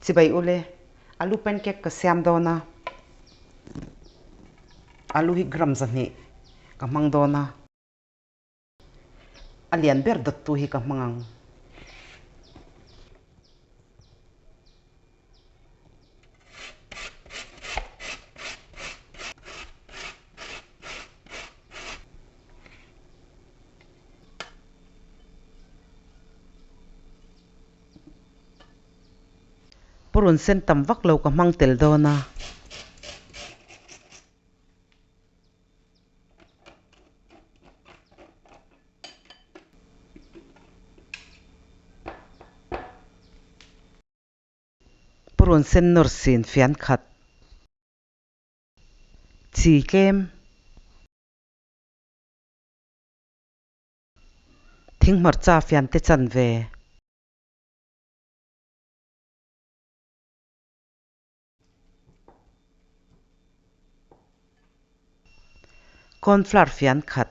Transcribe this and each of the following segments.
Chibai ule, alu pancake ka siam dawn a, alu hi gram 200 ka hmang dawn a, a lian ber dawttu hi ka hmang ang. Purun sen tam vak lo ka hmang tel dawn a. Purun sen nawr sin fian khat. Chi tlem. Thing hmarcha fian te chan ve. Cornflour fian khat.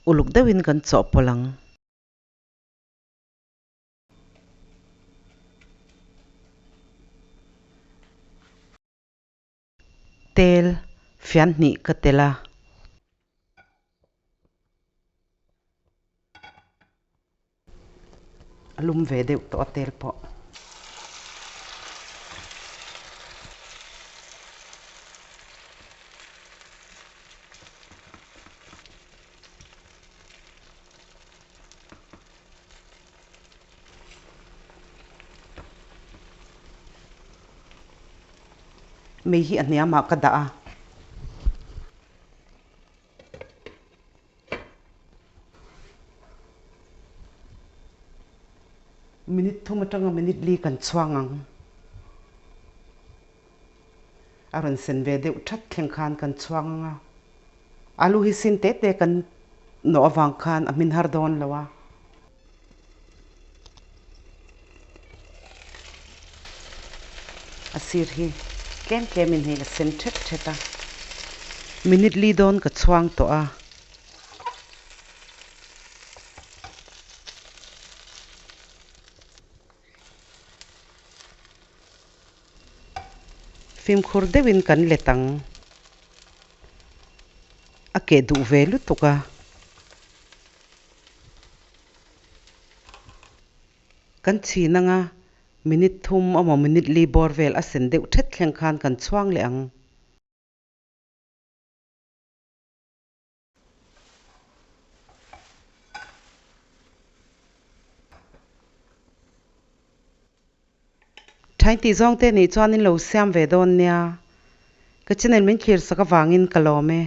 Uluk deuhin kan chawhpawlh ang. Tel fian hnih ka tel a. A lum ve deuh tawh a tel pawh. Mei hi a hniamah ka dah a. Minute thum atanga minute li kan chhuang ang. A rawn sen ve deuh that thleng khan kan chhuang ang a. Alu hi sin te te kan nawh avang khan a hmin har dawn lo a. A sir hi tlem tlem in hei a sen thet thet a. Minute li dawn ka chhuang tawh a. Fimkhur deuhin kan let ang. A keh duh ve lutuk a. Kan chhin anga minute thum emaw minute li bawr vel a sen deuh thet thleng khan kan chhuang leh ang. Thain tih zawng te nih chuan in lo siam ve dawn nia. Ka channel min thlir sak avangin ka lawm e.